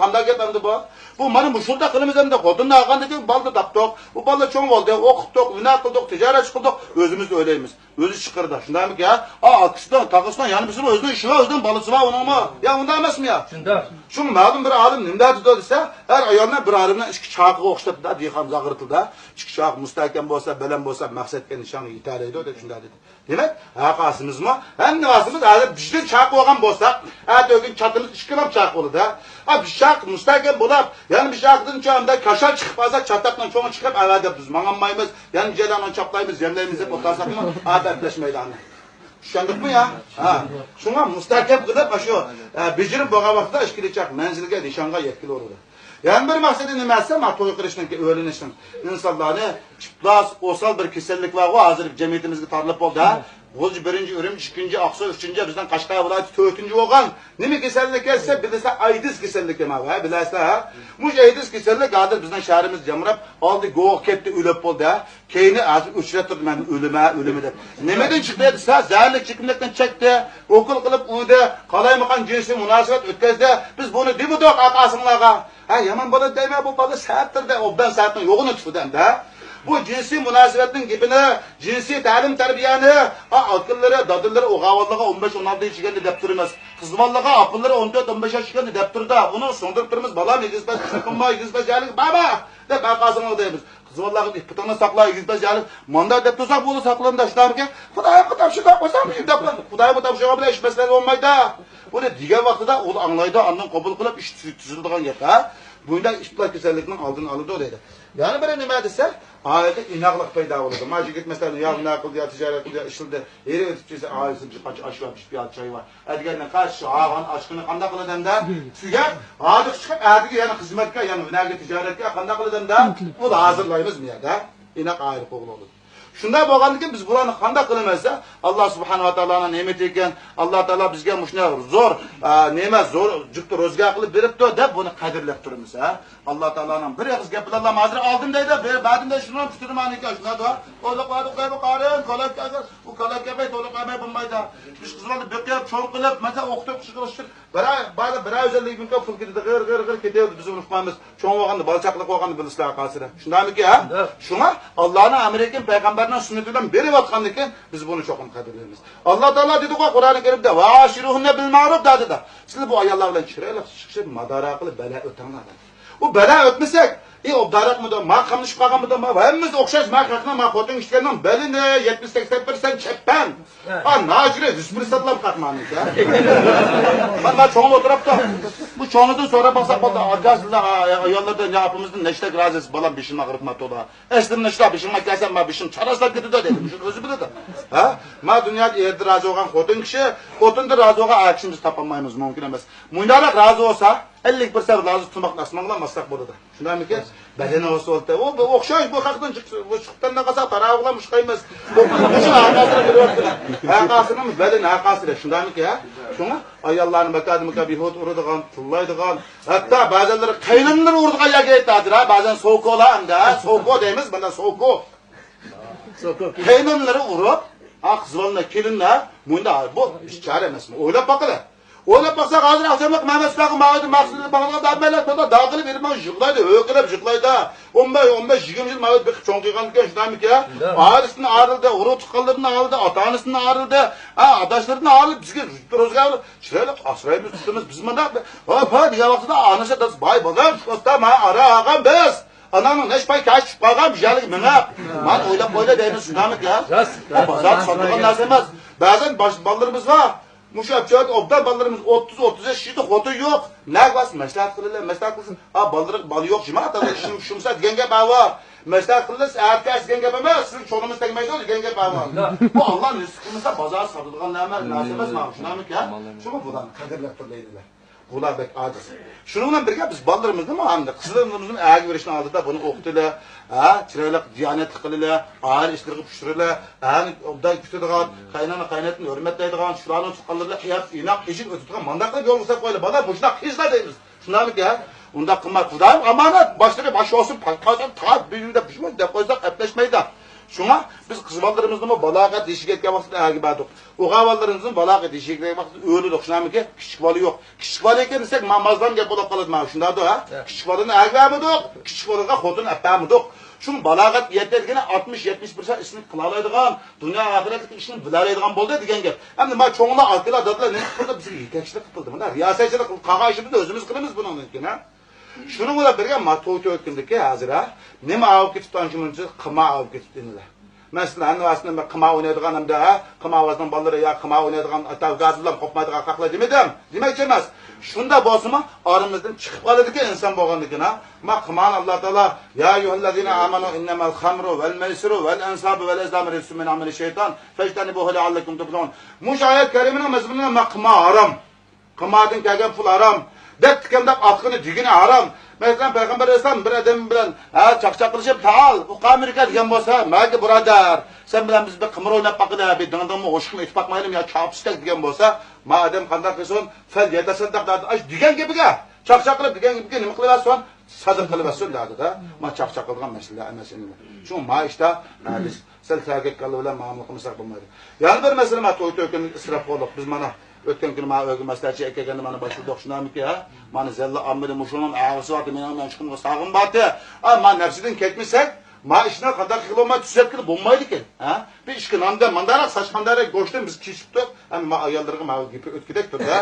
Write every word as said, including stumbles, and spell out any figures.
قانداق گەپ ئەمدى بۇ؟ بۇ مانا مۇشۇنداق قىلىمىز ئەمدى. خوتۇننى ئالغاندىن كېيىن بالىنى تاپتۇق. بۇ بالىنى چوڭ بولدى، ئوقۇتتۇق، ۋىنا قىلدۇق، تىجارەت قىلدۇق، ئۆزىمىز ئۆيلەيمىز. ئۆزى چىقىرىدۇ. شۇنداقمىكى ھە؟ ئا، ئاكىسىنىڭ، تاغىسىنىڭ، يەنە بىرسىنىڭ ئۆزىنىڭ ئىشى بار، ئۆزىنىڭ بالىسى بار ئۇنىڭمۇ؟ يا ئۇنداق ئەمەسمۇ يا؟ شۇنداق. شۇڭا مەلۇم بىر ئالىم نېمە دەپتۇ دېسە، ھەر ئايالنى بىر ئالىمنىڭ ئىككى چاقىغا ئوخشىتىپتۇ دېھقان زاغرىتىدا. ئىككى چاق مۇستەھكەم بولسا، بەلەن بولسا، مەقسەتكە، نىشانغا يېتەلەيدۇ دەپ شۇنداق دېدى. دېمەك، ھەر قايسىمىزمۇ، ھەممىمىز ئادەم بىردىن چاق بولغان بولساق، ئەتە ئۆگۈن چاتىمىز ئىككىلا چاق بولىدۇ. ئا، بىر چاق مۇستەھكەم بولۇپ، يەنە بىر چاقتىن چوڭ كاشال چىقىپ قالسا، چاتاقنىڭ چوڭى چىقىپ، ئەۋە دەپ بىز ماڭالمايمىز، يەنە جايلارنى چاپلايمىز، يەملەيمىز دەپ ئولتۇرساقمۇ، ئادەم ئەپلەشمەيدۇ ئاندىن. چۈشەندۇقمۇ يا؟ ھە. شۇڭا مۇستەھكەم قىلىپ، ئاشۇ، ئە، بېجىرىپ بولغان ۋاقىتتا ئىككىلا چاق مەنزىلگە، نىشانغا يەتكىلى بولىدۇ. يەنە بىر مەقسىتى نېمە دېسە، ما توي قىلىشنىڭكى، ئۆيلىنىشنىڭ ئىنسانلارنى ئىپلاس، ئوسال بىر كېسەللىك بارغۇ، ھازىر جەمئىيىتىمىزگە تارىلىپ بولدى، ھە؟ غۇلجا بىرىنچى، ئۈرۈمچى ئىككىنچى، ئاقسۇ ئۈچىنچى، بىزنىڭ قەشقەر ۋىلايىتى تۆتىنچى بولغان. نېمە كېسەللىك دېسە، بىلسە ئايدىز كېسەللىكى ما، ھە، بىلەسىلەر، ھە؟ مۇشۇ ئايدىز كېسەللىك ھازىر بىزنىڭ شەھىرىمىز جامراپ، ئالدى گوۋۇ كەتتى، ئۆلۈپ بولدى، ھە؟ كەينى ھازىر ئۆچرەپ تۇردى، مەن ئۆلىمە، ئۆلىمە دەپ. نېمىدىن چىقتى دېسە، زەھەرلىك چېكىملىكتىن چەكتى، ئوكۇل قىلىپ ئۇردى، قالايمىقان جىنسىي مۇناسىۋەت ئۆتكەزدى. بىز بۇنى دېمىدۇق ئاقاسىڭلارغا. ھە، يامان بولىدۇ دەيمەن، بۇ بالا سەتتىردە، ئوبدان سەتنىڭ يوغىنى تۇتىدۇ ئەمدى. بۇ جىنسىي مۇناسىۋەتنىڭ گېپىنى، جىنسىي تەلىم-تەربىيەنى، ئا، ئاكىلىرى، دادىلىرى، ئوغاۋانلىرىغا ئون بەش، ئون ئالتە ياشقا كەلدى دەپ تۇرىمىز. قىزۋانلىرىغا، ئاپىلىرى ئون تۆت، ئون بەش ياشقا كەلدى دەپ تۇرىدۇ. بۇنى سۇندۇرۇپ تۇرىمىز، بالام، يىگىرمە بەش، قىلما، يىگىرمە بەش ياشلىق بابا دەپ ئاقاسىڭلار دەيمىز. قىزۋانلارغا ئىپپىتىڭنى ساقلا، يىگىرمە بەش ياشلىق، ماندا دەپ تۇرساق بولدى، ساقلىنىدا شۇنداقمىكەن؟ خۇدايىم، خۇدايىم، شۇنداق بولسا، شۇنداق بول. خۇدايىم، خۇدايىم، شۇ بىلەن ئىش مەسىلە بولمايدۇ. بۇنى دېگەن ۋاقتىدا ئۇ ئاڭلايدۇ، ئاندىن قوبۇل قىلىپ ئىش تۈز-، تۈزۈلىدىغان گەپ، ھە؟ بۇنداق ئىپلاس كېسەللىكنىڭ ئالدىنى ئالىدۇ دەيدۇ. يەنە بىرى نېمە دېسە، ئائىلىدە ئىناقلىق پەيدا بولىدۇ. ما يىگىت مەسىلەن، يا بۇنداق قىلدى، يا تىجارەت قىلدى، يا ئىشلىدى. ھېرى ئۆتۈپ كەلسە، ئائىلىسى بىر قانچە ئاش بار، بىر پىيالە چاي بار. ئەتىگەندىن قاچ، ھاغان ئاشقىنى قانداق قىلىدۇ ئەمدى؟ تۈگەپ، ھاردۇق چىقىپ، ئەتىگە يەنە خىزمەتكە، يەنە ھۈنەرگە، تىجارەتكە قانداق قىلىدۇ ئەمدى؟ ئۇنى ھازىرلايمىز بۇ يەردە. ئىناق ئائىلە قۇرغىلى بولىدۇ. شۇنداق بولغاندىن كېيىن بىز بۇلارنى قانداق قىلىمىز دېسە، ئاللا سۇبھانەھۇ ۋە تائالانىڭ نېمىتى ئىكەن، ئاللا تائالا بىزگە مۇشۇنداق زور، ئا، نېمە، زور جۈپتە روزگار قىلىپ بېرىپتۇ دەپ بۇنى قەدىرلەپ تۇرىمىز، ھە؟ ئاللا تائالانىڭ بىر ئېغىز گېپى بىلەنلا ھازىر ئالدىم دەيدۇ، بىر بەردىم دەيدۇ، شۇنىڭ پۈتۈنى مانىكەن، شۇنداقتۇ. ئوزۇق بارلىق بەرمە قارىن، كالا كەلگەن، ئۇ كالا كەلمەي، تولۇق بەرمەي بولمايدۇ. بىز قىزلارنى بېقىپ، چوڭ قىلىپ، مەسىلەن، ئوقۇتۇپ چىقىرىشتىن بىرەر، بارلىق بىرەر يۈز ئەللىك مىڭ پۇل كېتىدۇ، غىر، غىر، غىر كېتىۋېرىدۇ، بىز ئۇنى ئۇقمايمىز. چوڭ بولغاندا، بالا چاقىلىق بولغاندا بىلىسىلەر قالسىلەر. شۇنداقمىكى، ھە؟ شۇنداق. شۇڭا ئاللانىڭ ئەمرىكىن پەيغەمبەرنىڭ سۈننىتى بىلەن بېرىۋاتقاندىكىن بىز بۇنى چوقۇم قەدىرلەيمىز. ئاللا تائالا دېدىغۇ قۇرئانى كەرىمدە، «ۋەئاشىرۇھۇننە بىل مەرۇف» دەدى. سىلەر بۇ ئاياللار بىلەن چىرايلىق چىقىشىپ، مادارا قىلىپ، بەلا ئۆتەڭلار دەدى. ئۇ بەلا ئۆتمىسەك، ئى، ئوبدانراقمىدۇ، ما قاملىشىپ قالغانمىدۇ، ما ھەممىمىز ئوخشاش، ما خەقنىڭ، ما خوتۇن كىشىلەرنىڭ بەلىنى يەتمىش سەكسەن پىرسەنت چەپپەن. ھە. ئا، ناجىرى يۈز پىرسەنتلا خەق مانىكى. ما، ما چوڭ ئولتۇرۇپتۇ. بۇ چوڭلىدىن سوراپ باقساق بولدى. ئاكا، سىلەر، ئا، ئاياللاردىن يا ئاپىمىزدىن نەشتەك رازىسىز، بالام، بېشىم ئاغرىپ ماتىدۇ. ئەسلىمدە شۇنداق بېشىڭغا كەلسە، ما بېشىم چاراسلاپ كېتىدۇ دەيدۇ. شۇنى ئۆزى بىلىدۇ. ھە؟ ما دۇنيادا ئېرىدە رازى بولغان خوتۇن كىشى، خوتۇندىن رازى بولغان ئەر كىشىنى بىز تاپالمايمىز، مۇمكىن ئەمەس. مۇنداقراق رازى بولسا، ئەللىك پىرسەنت رازى تۇماقنى ئاسمانغا ماسلاق بولىدۇ. شۇنداقمىكىن؟ بەدىنى بولسا بولدى. ئۇ، بۇ ئوخشاش، بۇ خەقتىن چىق-، بۇ چىقىپتىن قالسا، تاراۋىغا مۇشقايمىز. بۇ، بۇ، بۇ شۇ ھەقاسىنى بىلىۋاتىدۇ. ھەقاسىنىڭ بەدىنى، ھەقاسى شۇنداقمىكىن، ھە؟ شۇڭا ئاياللارنى ماكادىمىكا بىھۇدە ئۇرىدىغان، تىللايدىغان، ھەتتا بەزەنلىرى قەينانىلىرى ئۇرىدىغان يەرگە يەتتى ھازىر، ھە؟ بەزەن سوكولا ئەمدى، ھە؟ سوكو دەيمىز، مانا سوكو. سوكو. قەينانىلىرى ئۇرۇپ، ھە، قىزلارنى، كېلىنلەر، مۇنداق، بۇ بىچارە ئەمەسمۇ؟ ئويلاپ باقىلى. ئويلاپ باقساق، ھازىر ئاخشاملىق مەمەت ئۇستاغا ماۋۇدا مەقسىتىدە باغلىغان دادمەيلەر، تودا داغ قىلىپ، ئېلىپ ماڭا يىغلايدۇ، ھۆ قىلىپ يىغلايدۇ. ئون بەش، ئون بەش، يىگىرمە يىل ماۋۇدا بېقىپ چوڭ قىلغاندىكىن، شۇنداقمىكىن؟ شۇنداق. ئائىلىسىدىن ئايرىلدى، ئۇرۇق تۇغقانلىرىدىن ئايرىلدى، ئاتا ئانىسىدىن ئايرىلدى. ھە، ئاداشلىرىدىن ئايرىلىپ، بىزگە روزگار چىرايلىق ئاسرايمىز، تۇتىمىز. بىز مۇنداق، ھوپ، ھوپ دېگەن ۋاقتىدا ئانىسى دادىسى، باي بالام، شۇ ۋاقىتتا مانا ئارا ئالغان بىز. ئاناڭنىڭ نەچچە پاي كەچ چۈشۈپ قالغان بۇ يەرلىك مېڭە. مانا ئويلاپ قويلا دەيمىز، شۇنداقمىكى؟ راست. بۇ بازاردا ساتىدىغان نەرسە ئەمەس. بەزەن باش-، بالىلىرىمىز بار. مۇشۇ ئەپچىۋەتتە ئوبدان بالىلىرىمىز ئوتتۇز، ئوتتۇز ياش يىتى، خوتۇن يوق. نەگە بارسا مەسلىھەت قىلىلە، مەسلىھەت قىلسۇن. ھا، بالىلىرى، بالا يوق، جىما، ئىشىم، ئىشىمسا دېگەن گەپ بار. مەسلىھەت قىلىلە، ئەركەس دېگەن گەپ ئەمەس، سىزنىڭ چونىمىز تەگمەيدۇ دېگەن گەپ بار. بۇ ئاللا نېسىپ قىلمىسا بازار ساتىدىغان نەرسە ئەمەس، مانا شۇنداقمىكى؟ شۇڭا بۇلارنى قەدىرلەپ تۇرۇلايلى. بۇلار بەك ئاجىز. شۇنىڭ بىلەن بىرگە بىز بالىلىرىمىزنىمۇ ھەمدە قىزلىرىمىزنى ئەرگە بېرىشنىڭ ئالدىدا بۇنى ئوقۇتىلى، ھە، چىرايلىق دىيانەتلىك قىلىلى، ئائىلە ئىشلىرىغا پۇشۇرۇلى، ھە، ئوبدان كۈتىدىغان، قاينانا قايناتىنى ھۆرمەتلەيدىغان، شۇلارنىڭ تۇغقانلىرى بىلەن ئىناق، ئىشىك ئۆتىدىغان مانداق قىلىپ يولغا سېلىپ قويىلى. بالا مۇشۇنداق قىزلار دەيمىز. شۇنداقمىكى، ھە؟ ئۇنداق قىلما، خۇدايىم ئامانەت، باشلىرى باش بولسۇن، پايقاسان تاپ بىلىم دەپ، دەپ قويساق ئەپلەشمەيدۇ. شۇڭا بىز قىز بالىلىرىمىزنىمۇ بالاغەت يېشىگە يەتكەن ۋاقتىدا ئەرگە بەردۇق. ئوغۇل بالىلىرىمىزنى بالاغەت يېشىگە يەتكەن ۋاقتىدا ئۆيلىدۇق. شۇنداقمىكى؟ كىچىك بالا يوق. كىچىك بالا ئىكەن دېسەك، ما-، مازلام گەپ بولۇپ قالىدۇ، مانا شۇنداقتۇ، ھە؟ ھە. كىچىك بالىنى ئەرگە بەرمىدۇق، كىچىك بالىغا خوتۇن ئەپ بەرمىدۇق. شۇڭا بالاغەت يەتكەندىكىنە ئاتمىش، يەتمىش بىر ئىشنى قىلالايدىغان، دۇنيا ئاخىرەتلىك ئىشنى بىلەلەيدىغان بولدى دېگەن گەپ. ئەمدى ما چوڭلار، ئاكىلار، دادىلار نېمە قىلدى؟ بىزگە يېتەكچىلىك قىلىپ قىلدى. مانا رىياسەتچىلىك قىلىپ قالغان ئىشىمىزنى ئۆزىمىز قىلىمىز بۇنىڭدىن كېيىن، ھە؟ شۇنىڭ بىلەن بىرگە ما توي توي كۈندىكى ھازىر، ھە، نېمە ئاۋۇپ كېتىپتۇ، ئانچە مۇنچە قىما ئاۋۇپ كېتىپتۇ ئىنىلەر. مەسىلەن، ھەممە ۋاسىتىنىڭ بىر قىما ئوينايدىغان ھەمدە، ھە، قىما ۋاسىنىڭ بالىلىرى يا قىما ئوينايدىغان ئاتا گادىلام قوپمايدىغان قاقلار دېمىدىم. دېمەكچى ئەمەس. شۇنداق بولسىمۇ، ئارىمىزدىن چىقىپ قالىدىكەن ئىنسان بولغاندىكىن، ھە. ما قىمانى ئاللا تائالا، يا ئەييۇھەللەزىنە ئامەنۇ ئىننەمەل خەمرۇ ۋەل مەيسىرۇ ۋەل ئەنسابۇ ۋەل ئەزلامۇ رىجسۇم مىن ئەمەلى شەيتان فەجتەنىبۇھۇ لەئەللەكۇم تۇفلىھۇن. مۇشۇ ئايەت كەرىمىنىڭ مەزمۇنىدا ما قىما ھارام. قىماردىن كەلگەن پۇل ھارام. دەپتىكەن دەپ ئاتقىنى دېگىنى ھارام. مەسىلەن، پەيغەمبەر ئەلەيھىسسالام بىر ئادەم بىلەن، ھە، چاقچاق قىلىشىپ، تائال، ئۇقامىركە دېگەن بولسا، ماكى بۇرادەر، سەن بىلەن بىز بىر قىمار ئويناپ باقىلى، بىر دىڭدىڭمۇ، ئوشۇقمۇ ئېتىپ باقمايلىمۇ يا چاپسىتەك دېگەن بولسا، ما ئادەم قانداق قىلسۇن؟ فەل يەتەسەددەق دەپ، ئاشۇ دېگەن گېپىگە، چاقچاق قىلىپ دېگەن گېپىگە نېمە قىلىۋەتسۇن؟ سەدىقە قىلىۋەتسۇن دەيدۇ-دە. ما چاقچاق قىلىدىغان مەسىلىلەر ئەمەس ئەمدى. شۇڭا ما ئىشتا، ھە، بىز سەل سەگەك كاللا بىلەن مۇئامىلە قىلمىساق بولمايدۇ. يەنە بىر مەسىلە، ما توي توي كۈنى ئىسراپخورلۇق. بىز مانا ئۆتكەن كۈنى ما ئۆيگە مەسلىھەتچى ئەكەلگەندە مانا باشلىدۇق، شۇنداقمىكى، ھە؟ مانا زەللە ئاممىدە مۇشۇنىڭ ئەغىسى بارتى، مېنىڭ مەن چىقىمغا ساغىم بارتى. ھە، ما نەپسىدىن كەتمىسەك، ما ئىشنى قانداق قىلغىلى بولماي، تۈزەتكىلى بولمايدىكەن، ھە؟ بىر ئىككى ناندەك، مانداراق ساچقاندەك گۆشتىن بىز كېچىپتۇق. ئەمما ما ئاياللىرىغا ما گېپى ئۆتكۈدەك تۇرىدۇ، ھە؟